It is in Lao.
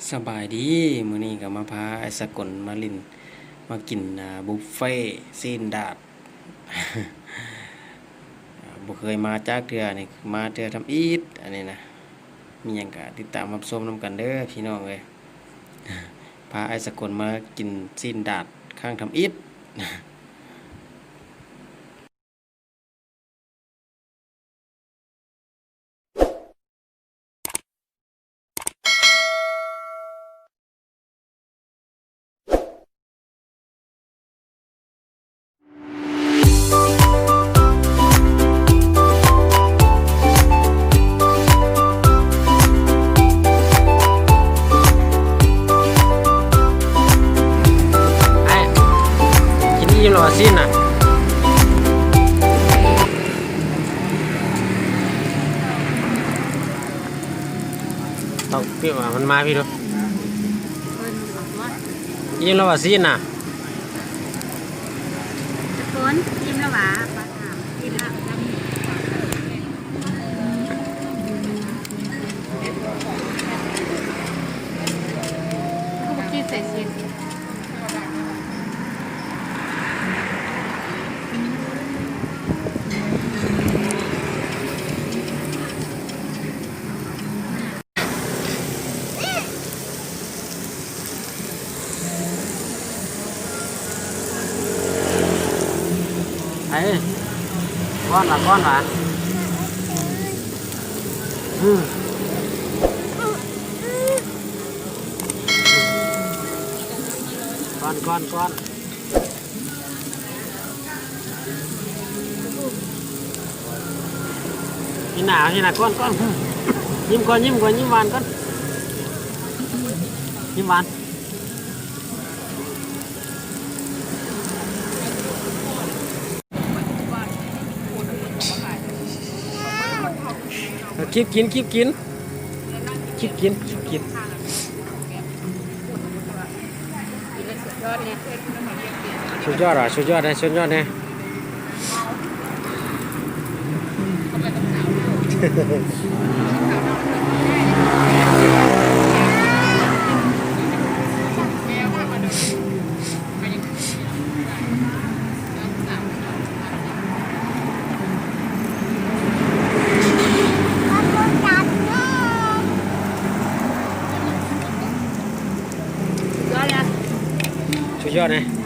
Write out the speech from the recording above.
ສະບາຍດີ ມື້ນີ້ກໍມາພາອ້າຍສາກົນມາຫຼິ້ນ ມາກິນ ອ່າ ບຸບເຟຊີ້ນດາດ. ບໍ່ເຄີຍມາຈັກເທື່ອນີ້ ມາເທື່ອທຳອິດ ອັນນີ້ນະ. ມີຫຍັງກໍຕິດຕາມຮັບຊົມນຳກັນເດີພີ່ນ້ອງເອີຍ. ພາອ້າຍສາກົນມາກິນຊີ້ນດາດຄັ້ງທຳອິດ. ອ້າຍ ກິນອີ່ມແລ້ວວ່າຊີ້ນນະ? ຕ້ອງປິດວ່າມັນມາພີ້ດູ. ອີ່ມແລ້ວວ່າຊີ້ນນະ? ສາກົນ ອີ່ມແລ້ວຫວາ? ຄືບໍ່ກິນໃສ່ຊີ້ນ? ໄອ້ ກ້ອນຫວາ ກ້ອນຫວາ. ອື ກ້ອນ ກ້ອນ ກ້ອນ. ນີ້ນະ ນີ້ນະ ກ້ອນ ກ້ອນ. ຍິ້ມກ່ອນ ຍິ້ມກ່ອນ ຍິ້ມຫວານກ່ອນ ຍິ້ມຫວານ. ເອົາ ຄີບກິນ ຄີບກິນ ຄີບກິນ ຄີບກິນ. ສຸດຍອດວ່າ ສຸດຍອດແດ່ ສຸດຍອດແດ່. ສຸດຍອດແດ່.